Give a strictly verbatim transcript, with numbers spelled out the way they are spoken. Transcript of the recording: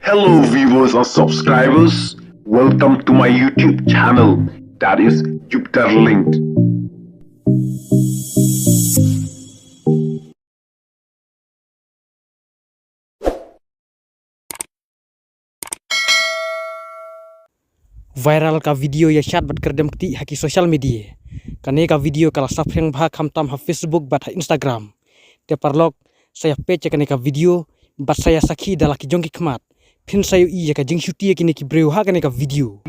Hello viewers and subscribers, welcome to my YouTube channel, that is Jupiter Linked. Viral ka video ïa shad bad kyrdem kti ha ki social media. Kane ka video ka la saphriang bha khamtam ha Facebook bad ha Instagram. Te paralok, sa ïa peit ïa kane ka video bad sa ïa sakhi da la ki jong ki khmat. Phin sa ïohi ïa ka jingshuti ïa kine ki briew ha kane ka video.